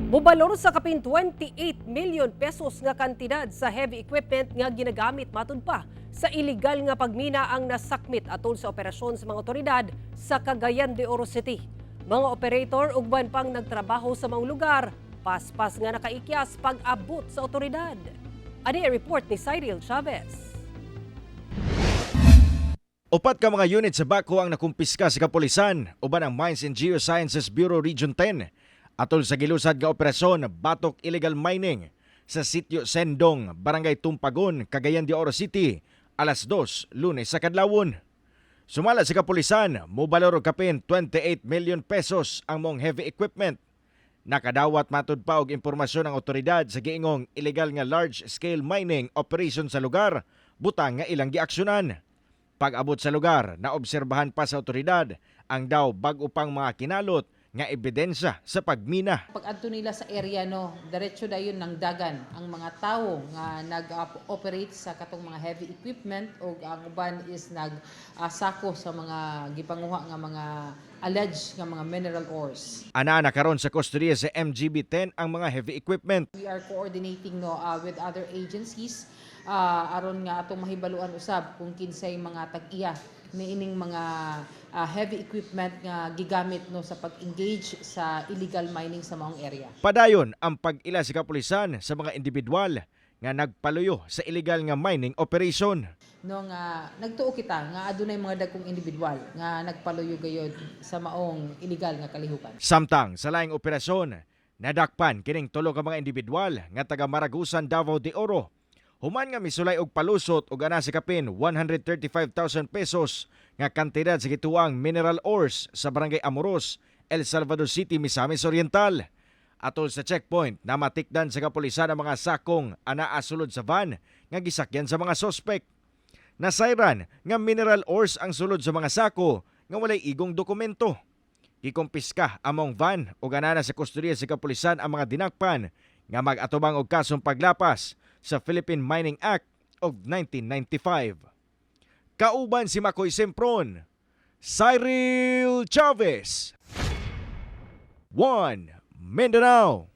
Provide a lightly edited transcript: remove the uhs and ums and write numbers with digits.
Mobalor sa kapin 28 million pesos nga kantidad sa heavy equipment nga ginagamit matud pa sa illegal nga pagmina ang nasakmit atol sa operasyon sa mga otoridad sa Cagayan de Oro City. Mga operator ug uban pang nagtrabaho sa mga lugar, paspas nga nakaikyas pag-abot sa otoridad. Ani ang report ni Cyril Chavez. Upat ka mga unit sa backhoe ang nakumpiska sa kapulisan uban ang Mines and Geosciences Bureau Region 10 atol sa gilusad nga operasyon batok illegal mining sa sitio Sendong, Barangay Tumpagon, Cagayan de Oro City, alas 2, Lunes sa kadlawon. Sumala sa kapulisan, mobalor og kapin 28 million pesos ang maong heavy equipment. Nakadawat matud pa og impormasyon ang otoridad sa giingong illegal nga large-scale mining operation sa lugar, butang nga ilang giaksyonan. Pag-abot sa lugar, naobserbahan pa sa otoridad ang daw bag-o pang mga kinalot nga ebidensya sa pagmina. Pag-adto nila sa area, no, diretso dayon ng dagan ang mga tawo nga nag-operate sa katong mga heavy equipment o ang uban is nag-sako sa mga gipanguha nga mga alleged nga mga mineral ores. Anaa na karon sa kustodiya sa MGB-10 ang mga heavy equipment. We are coordinating, no, with other agencies aron nga atong mahibaluan usab kung kinsay mga tag-iya niining mga heavy equipment nga gigamit, no, sa pag-engage sa illegal mining sa maong area. Padayon ang pag-ila sa kapulisan sa mga individual nga nagpaluyo sa illegal nga mining operation. No, nga nagtuo kita nga adunay mga dagkong individual nga nagpaluyo gayod sa maong illegal nga kalihukan. Samtang sa laing operasyon, nadakpan kining tulo ka mga individual nga taga Maragusan, Davao de Oro. Human nga misulay og palusot og ana sa kapin 135,000 pesos nga kantidad sa gituang mineral ores sa Barangay Amoros, El Salvador City, Misamis Oriental. Atol sa checkpoint, namatikdan sa kapulisan ang mga sakong anaa sulod sa van nga gisakyan sa mga sospek. Nasayran nga mineral ores ang sulod sa mga sako nga walay igong dokumento. Gikumpiska among van ug anaa na sa kustodiya sa kapulisan ang mga dinakpan nga mag-atubang og kasong paglapas sa Philippine Mining Act of 1995. Kauban si Makoy Sempron, Cyril Chavez, 1 Mindanao.